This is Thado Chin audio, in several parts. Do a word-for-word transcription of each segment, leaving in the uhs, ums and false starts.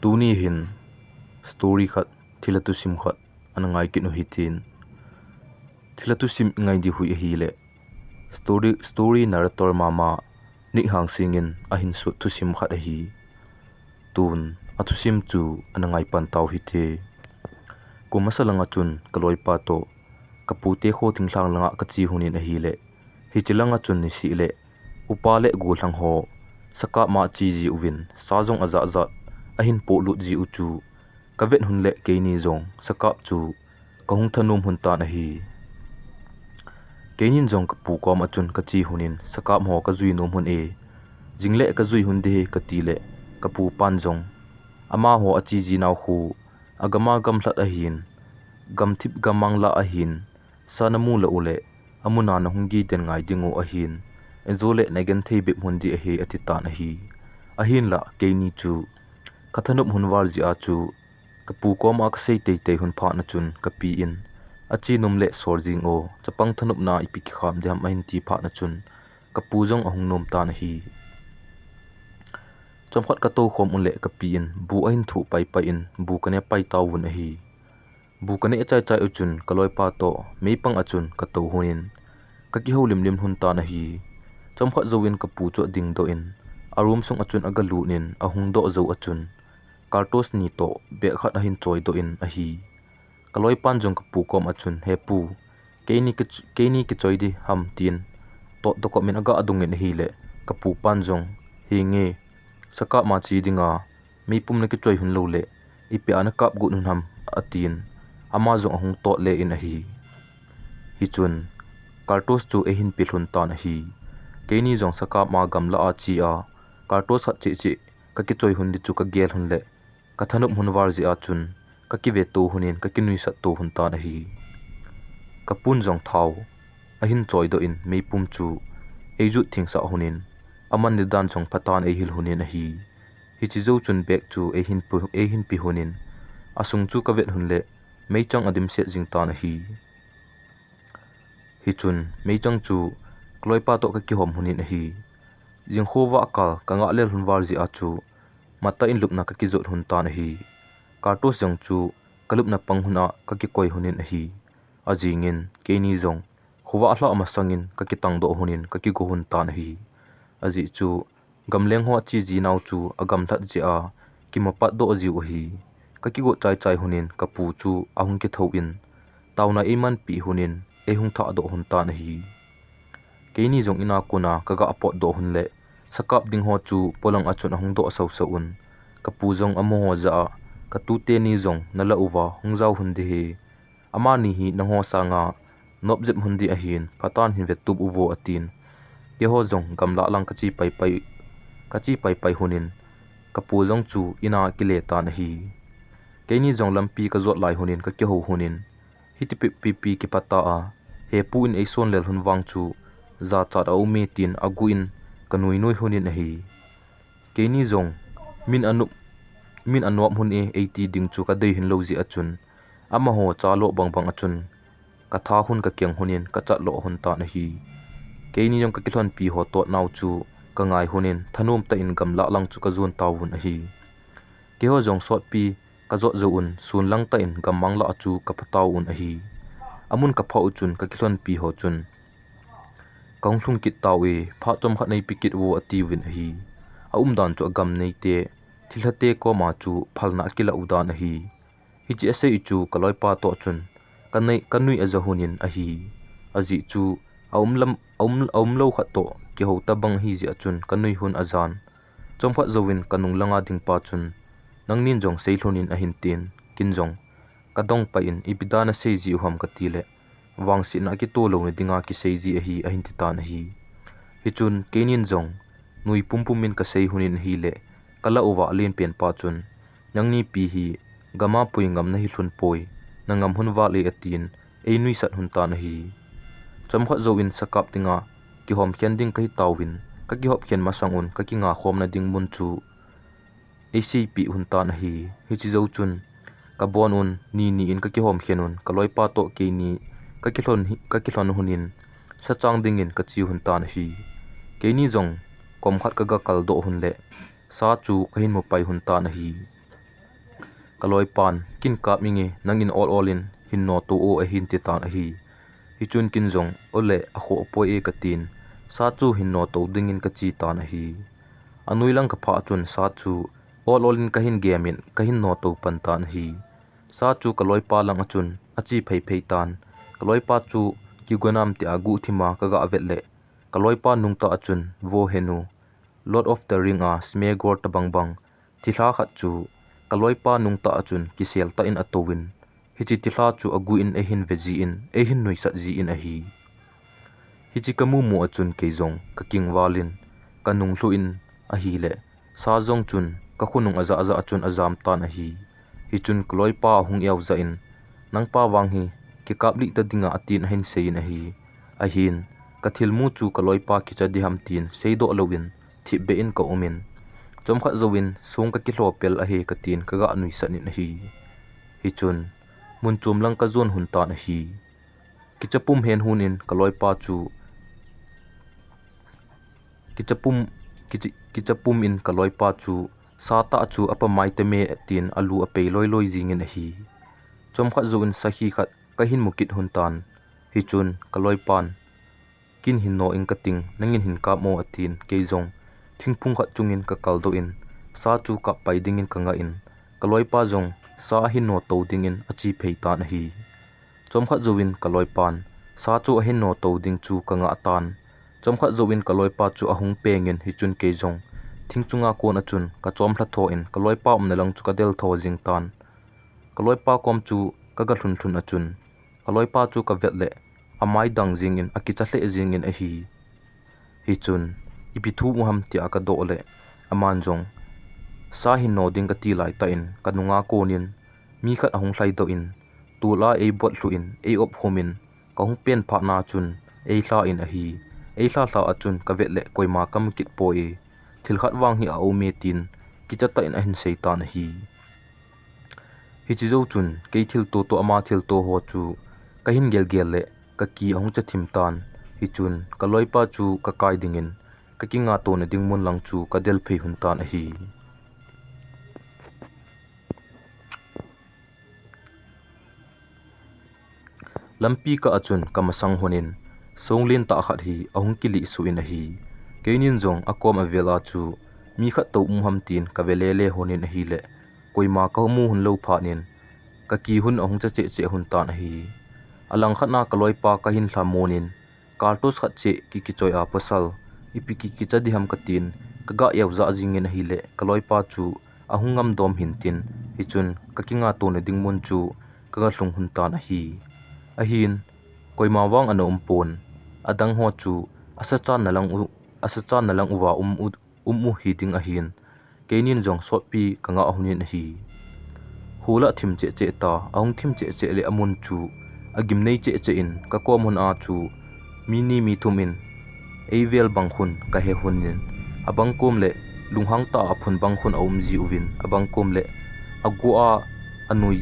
Tuni hin story khat, thilha thusim khat ana ngai kit u hitin. Thilha thusim i ngai diu hi ahile story, story narrator mama Nick Hangsing in ahin sut thusim khat ahi. Tun a thusim chu ana ngai pan tau hite. Kum masa langa chun ka loipa toh ka pute kho thinglhang langa ka che hunin ahile, hiche langa chun nisih le upa le gollhang ho sakap ma che ji uvin sa jong ajat jat ahin polut ji u chu ka vet hun le keini jong sakap chu ka hung thanom hun tan ahi. Keinin jong ka pu koma chun ka che hunin sakap ho ka jui nom hun e, jing le ka jui hun ding ahi ka ti le ka pu pan jong amaho a che ji nau khu agama gamlhat ahin, gamthip gammang lah ahin, sa namu lou u le amun a nahung gei den ngai ding u ahin, ejou le nagenthei bep hun ding ahi ati tan ahi. Ahinlah keini chu ka thanop hun val jeh a chu ka pu koma ka sei teitei hun phat na chun ka pi in, ache nom le sol jing o, chapang thanopna ipi kikham ding ham ahin ti phat na chun ka pu jong ahung nom tan ahi. Chomkhat ka tou khom u le ka pi in bu ahin thuh pai pai in bu ka ne pai tauvun ahi. Bu ka ne chai chai u chun ka loipa toh meipang a chun ka tou hunin ka kihoulim lim hun tan ahi. Chomkhat jouvin ka pu chu ading doh in a room sung a chun aga lut in ahung doh jou a chun Cartos ni toh bag khat ahin choi doh in ahi. Ka loipan jong ka pu koma chun, "He pu, keini ki, keini kichoi ding ham?" tin tot doh kop in aga dung in ahile ka pu pan jong, "Hi nge, sakap ma che dinga meipum na kichoi hun lou le ipi a na kap got hun ham?" atin ama jong ahung tot le in ahi. Hichun Cartos chu eihin pe lhon tan ahi. Keini jong sakap ma gamla a che a Cartos khat cheh cheh ka kichoi hun ding chu ka gel hun le ka thanop hun val jeh a chun ka kive to hunin ka kinuisat to hun tan ahi. Ka pun jong thao ahin choi doh in meipum chu eijut thingsah hunin aman ni dan jong phatan eihil hunin ahi. Hiche jou chun bag chu eihin pu, eihin pe hunin asung chu ka vet hun le meichang adim set jing tan ahi. Hichun meichang chu ka loipa toh ka kihom hunin ahi. Jingkhovah kal ka ngah lel hun val jeh a chu matah in lupna ka kijot hun tan ahi. Cartos jong chu ka lupna pang hun a ka kikoi hunin ahi. Ajing in keini jong khovah lhah masang in ka kitang doh hunin ka kigo hun tan ahi. Ajeh chu gamleng ho a che ji nau chu agamlhat jeh a kimapat doh jiu ahi. Ka kigot chai chai hunin ka pu chu ahung kithou in taona eiman pi hunin eihung thah doh hun tan ahi. Keini jong in a kona ka ga pot doh hun le sakap ding ho chu polang a chun ahung doh sau sau un ka pu jong amaho jah a, "Ka tute ni jong na lah uva hung jao hun ding ahi. Amani hi nangho sanga nop jep hun ding ahin, phatan hin ve tup uvo," atin. Keiho jong gamlah lang ka che pai pai, ka che pai pai hunin ka pu jong chu in a kile tan ahi. Keini jong lampi ka jot lai hunin ka kihou hunin, "Hiti pi, pi, pi kiphat ta a, he pu in eison lel hun vang chu jachat a um e," tin agu in ka nui nui hunin ahi. Keini jong min anop, min anop hun e eiti ding chu ka dei hin lou jeh a chun amaho cha lo bang bang a chun ka tha hun ka keng hunin ka chat lo hun tan ahi. Keini jong ka kilhonpi ho tot nau chu ka ngai hunin thanom tah in gamlah lang chu ka jon tauvun ahi. Keiho jong sotpi ka jot jou un sun lang tah in gammang lah a chu ka pha tauvun ahi. Amun ka phah u chun ka kilhonpi ho chun, "Ka hung lhung kit tau e, phat chomkhat nei pe kit uvo," atiuvin ahi. A umdan chu agam neite, thilha te koma chu phalna akilah u dan ahi. Hiche asei u chu ka loipa toh chun ka nei, ka nui aja hunin ahi. Ajeh chu a um lam, a um, a um lou khat toh kihou tabang ahi jeh a chun ka nui hun ajan. Chomkhat jouvin ka nung langa ding pa chun, "Nangnin jong sei lhonin," ahin tin, kin jong ka dong pai in, "Ipi dan a sei ji u ham?" ka ti le, "Vangsetna a kitoh louna dinga kisei ji ahi," ahin ti tan ahi. Hichun keinin jong nui pumpum in ka sei hunin ahile, ka lah uva alen pen pa chun, "Nangni pi hi gam a pui ngam nahi lhon poi, na ngam hun val e," atin, ei nuisat hun tan ahi. Chomkhat jouvin sakap dinga kihom khen ding ka hi tauvin, ka kihop khen masang un ka kinga khomna ding mun chu ei seipeh hun tan ahi. Hiche jou chun ka bon un, ni ni in ka kihom khen un, ka loipa toh keini ka kilhon hi, ka kilhon hunin sachang dingin ka che hun tan ahi. Keini jong kom khat ka ga kal doh hun le sa chu ka hin mu pai hun tan ahi. Kaloipan, "Kin kap inge, nangin ol ol in hin noto o," ahin ti tan ahi. Hichun kin jong, "Ole, akhoh poi e," katin, sa chu hin noto dingin kachi tan ahi. Anoi lang kaphah chun sa chu ol ol in kahin gem in, kahin noto pan tan ahi. Sa chu kaloipa lang achun achi phei phei tan. Kaloipa chu kigo nam tia guhthim a kaga vet le, kaloipa nungtah achun, "Vo henu, Lord of the Ring a Smeagol tabang bang thilha khat chu kaloipa nungtah achun kisel tah in ato in, hiche thilha chu aguh in eihin ve jin, eihin nuisat jin ahi." Hiche kamu mu achun kei jong kakingval in, kanung lhu in ahile, sa jong chun kakhonung ajah jah achun ajam tan ahi. Hichun kaloipa ahung eojah in, "Nangpa vang hi kikap lih ta dinga," atin ahin sei in ahi. Ahin, kathilmu chu kaloipa kicha diham tin seidoh louvin, thipbeh in kaum in, chomkhat jouvin, "Song kakilho pel ahi," katin kaga nuisat in ahi. Hichun, mun chom lang kajon lhun tan ahi. Kicha pum hen lhun in kaloipa chu, kicha pum, kicha, kicha pum in kaloipa chu, "Sa tah chu apamai tame," tin alu apei loi loi jingin ahi. Chomkhat jouvin sakhi khat kahin mu kit lhun tan. Hichun kaloipan, "Kin hin no ing kating, nangin hin kap mo," atin, kei jong thingphung khat chungin kakal doh in, sa chu kap pai dingin kangah in, kaloipa jong sa ahin noto dingin achi phei tan ahi. Chomkhat jouvin kaloipan sa chu ahin noto ding chu kangah tan. Chomkhat jouvin kaloipa chu ahung peng in, hichun kei jong thing chunga kon achun kachom lha tho in, kaloipa umna lang chu kadel tho jing tan. Kaloipa kom chu kaga lhun lhun achun, kaloipa chu kavet le, amai dang jingin, akicha lheh jingin ahi. Hichun, "Ipi thu um ham?" tia kadoh le, aman jong, "Sa hin no ding kati laitah in, kanunga konin mi khat ahung lhaidoh in, tol a eibot lhu in, eiop khum in, kahung pen phat na chun eilha in ahi. Eilha lha achun kavet le koima kamu kit poi. Thil khat vang hi aum e," tin kicha tah in ahin sei tan ahi. Hiche jou chun kei thilto toh ama thilto ho chu kahin gel gel le kaki ahung cha thim tan. Hichun kaloipa chu kakai dingin kakinga tona ding mun lang chu kadel phei lhun tan ahi. Lampi kah achun kamasang lhon in, song lentah khat hi ahung kilih suh in ahi. Keinin jong akom avel a chu mi khat toh um ham tin kave le le lhon in ahile, koima kamu lhon lou phat in, kaki lhon ahung cha cheh cheh lhon tan ahi. Alang khat na kaloipa kahin lhamon in, "Cartridge khat cheh kikichoi a pasal, ipi kikicha diham?" katin, kaga eojah jingin ahile, kaloipa chu ahung ngam dom hin tin, hichun kakinga tona ding mun chu kaga lhung lhon tan ahi. Ahin, koima vang ana um pon, adang ho chu asa channa lang u, asa channa lang uva um u, um u hiding ahin, keinin jong sotpi kangah lhon in ahi. Hula thim cheh cheh ta, ahung thim cheh cheh le amun chu agimnei cheh cheh in, kakom lhon a chu mi ni mi thum in eivel bang lhon kahe lhon in, abang kom le lunghang tah a phun bang lhon aum ji uvin, abang kom le agu a anui,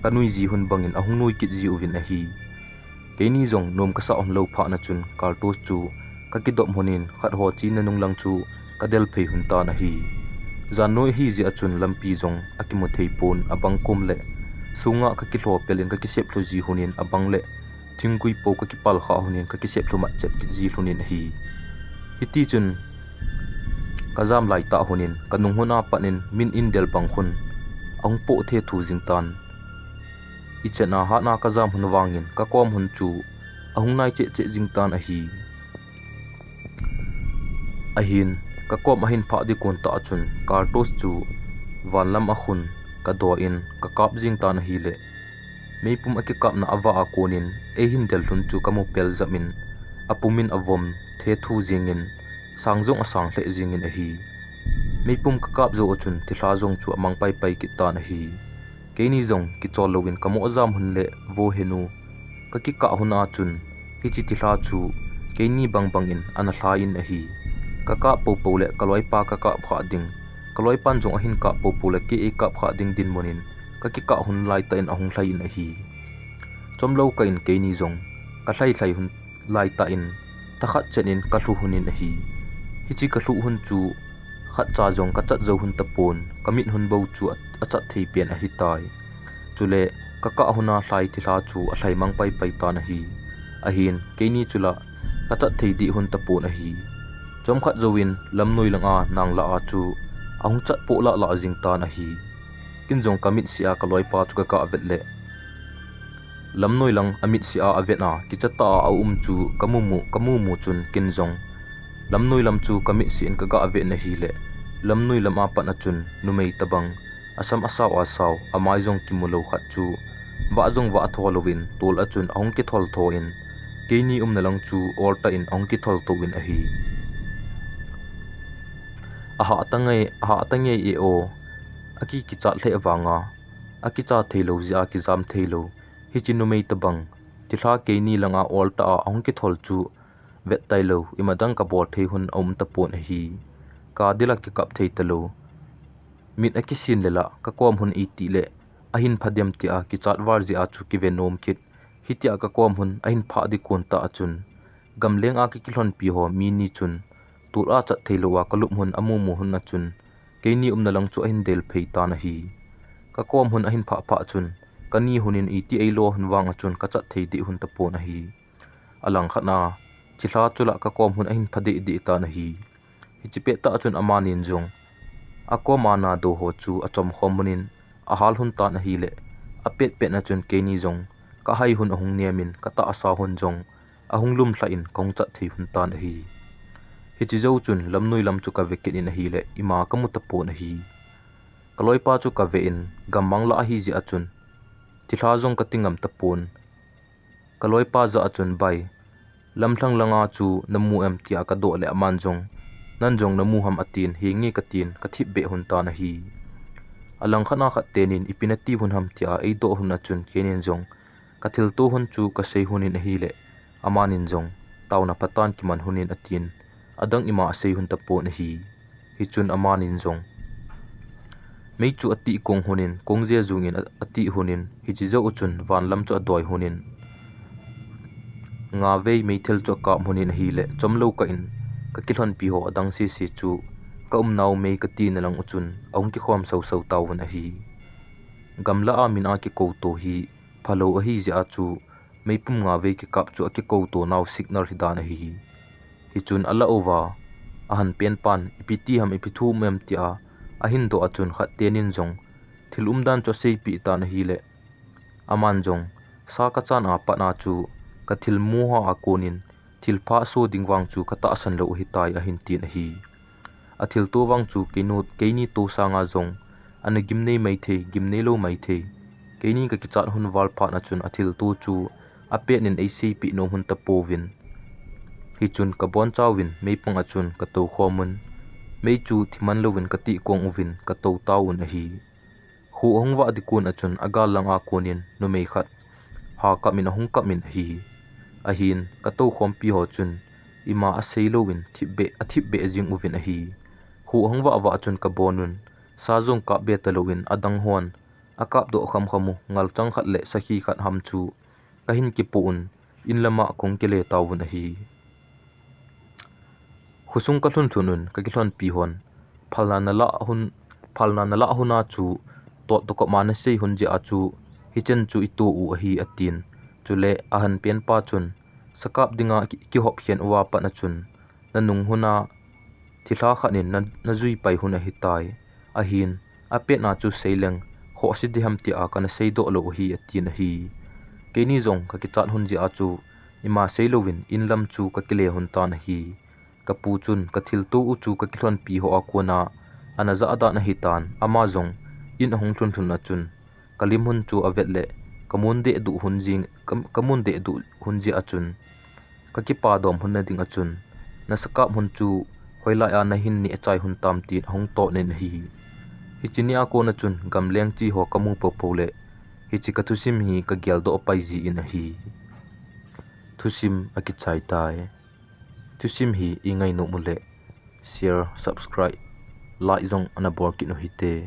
kanui ji lhon bangin ahung nui kit ji uvin ahi. Keini jong nom kasah lhon lou phat na chun cartridge chu kakidop lhon in, khat ho chena nung lang chu kadel phei lhon tan ahi. Jan noi ahi jeh a chun lampi jong akimu thei pon, abang kom le sunga kakilho pel in kakisep lhu ji lhon in, abang le thingkui po kakipal kha lhon in, kakisep lhu mat chet kit ji lhon in ahi. Hiti chun kajam laitah lhon in, kanung lhon a pat in min in del bang lhon ahung poh thethu jing tan. Ichan a hatna kajam lhon vangin kakom lhon chu ahung nai cheh cheh jing tan ahi. Ahin, kakom ahin phah ding kon tah chun cartridge chu van lam a lhon kadoh in kakap jing tan ahile, meipum akikapna avah a konin eihin del lhon chu kamu pel jam in, apum in avom thethu jingin, sang jong asang lheh jingin ahi. Meipum kakap jou a chun thilha jong chu amang pai pai kit tan ahi. Keini jong kichol louvin kamo jam lhon le, vo henu, kakikah lhon a chun hiche thilha chu keini bang bangin ana lha in ahi. Kakap popo le kaloipa kakap kha ding, kaloipan jong ahin kap popo le kei eikap kha ding dinmun in kakikah lhon laitah in ahung lhai in ahi. Chomlou kah in keini jong kalhai lhai lhon laitah in thakhat chet in kalhu lhon in ahi. Hiche kalhu lhon chu Khatcha jong kachat jou hon tapon, kamit hon bou chu a, achat thei pen ahitai. Chule, kakah hon a lhai thilha chu alhai mang paipai tan ahi. Ahin, keini chu la, kachat thei dih hon tapon ahi. Chomkhat jouvin, lamnoi langa nang lah a chu, ahung chat poh lah lah jing tan ahi. Ken jong kamit seh a kaloipa chu kagah vet le, lamnoi lang amit seh a avet a, kicha tah a aum chu kamu mu, kamu mu chun ken jong lamnoi lam chu kamit seh in kagah vet in ahile, lamnoi lam a pat a chun numei tabang, asam asao asao, amai jong kimu lou khat chu, vah jong vah tho louvin, tol a chun ahung kithol tho in, keini umna lang chu ol tah in ahung kithol to in ahi. Ahah ta nge, ahah ta nge e o, aki kichat lheh vanga, akicha thei lou jeh a kijam thei lou, hiche numei tabang, thilha keini langa ol tah a ahung kithol chu, vet tailou, ima dang kabol thei hon aum tapon ahi. Kadil a kikap thei talou. Mit akisin le la, kakom hon iti le, ahin pha dem tia kichat val jeh a chu kive nom kit. Hitia kakom hon ahin phah ding kon tah a chun, gamleng a kakilhonpi ho mi ni chun, tol a chat thei lou a kalup hon amu mu hon a chun, keini umna lang chu ahin del phei tan ahi. Kakom hon ahin phah phah chun, kani hon in iti eilo hon vang a chun kachat thei dih hon tapon ahi. Alangkhat a, thilha chu la kakom hon ahin pha deh deh tan ahi. Hiche pet tah a chun amanin jong, akom a nado ho chu achom khom hon in, ahal hon tan ahile, apet pet a chun keini jong, kahai hon ahung nem in, katahsa hon jong, ahung lum lhah in kahung chat thei hon tan ahi. Hiche jou chun lamnoi lam chu kave kit in ahile, ima kamu tapon ahi. Kaloipa chu kave in, gammang lah ahi jeh a chun, thilha jong kati ngam tapon. Kaloipa jah a chun, bai, lamlhang langa chu namu em tia kadoh le aman jong, nan jong namu ham atin, henge katin, kathip beh hon tan ahi. Alangkhat a khat tenin, ipi nati hon ham tia eidoh hon a chun, kenin jong, kathilto hon chu kasei hon in ahile, amanin jong, taona phatan kiman hon in atin, adang ima asei hon tapon ahi. Hichun amanin jong, mei chu atih kong hon in, kong jejung in a, atih hon in, hiche jou chun van lam chu adoi hon in, nga vei meithal chu akap hon in ahile, chomlou kah in, kakilhonpi ho adang sese chu, kaumnau mei kati na lang u chun, ahung kikhom sau sau tauvin ahi. Gamla a min a kikou to hi, phalou ahi jeh a chu, meipum nga vei kikap chu akikou to nau signal hi dan ahi. Hichun alah uva, ahanpen pan, ipi ti ham ipi thu um em tia, ahin doh a chun khat tenin jong, thil umdan chu aseipeh tan ahile, aman jong, sa kachan a pat a chu, kathil mu ho a konin, thilpha so ding vang chu katahsan lou ahitai ahin tin ahi. Athilto vang chu keinu, keini to sanga jong, ana gimnei maithei, gimnei lou maithei. Keini kakichat hon val phat a chun athilto chu, apet in eiseipeh nom hon tapouvin. Hichun kabonchauvin, meipang a chun katou khom un. Mei chu thiman louvin katih kong uvin, katou tauvin ahi. Kho ahung vah ding kon a chun agal langa konin numei khat ha kap in ahung kap in ahi. Ahin, katou khompi ho chun ima asei louvin thipbeh, athipbeh jing uvin ahi. Kho ahung vah vah chun kabon un, sa jong kap be talouvin adang hon akap doh kham kham u, ngalchang khat le sakhi khat ham chu kahin kipoh un, in lama kahung kile tauvin ahi. Khosung kalhun lhun un, kakilhonpi hon, phalna nalah hon, phalna nalah hon a chu, tot toh koma nasei hon jeh a chu, hichan chu ito u ahi atin. Chule, ahanpen pa chun, sakap dinga ki, kihop khen uva pat a chun, nanung hon a, thilha khat in na, najui pai hon ahitai. Ahin, apet a chu seileng, khohse diham tia kana seidoh lou ahi atin ahi. Keini jong kakichat hon jeh a chu, ima seilouvin in lam chu kakile hon tan ahi. Kapu chun kathilto u chu kakilhonpi ho a kona, ana jah dan ahitan, ama jong in ahung lhun lhun a chun, kalim hon chu avet le, kamun dehduh hon jing, ka, kamun dehduh hon jeh a chun, kakipa dom hon nading a chun, nasakap hon chu hoilai a nahin neh chai hon tam tin ahung tot in ahi. Hiche nia kona chun gamleng chi ho kamu popo le, hiche kathusim hi kageldoh pai jin ahi. Thusim akichai tai. Thusim hi ingainom u le, share, subscribe, like jong ana bol kit u hite.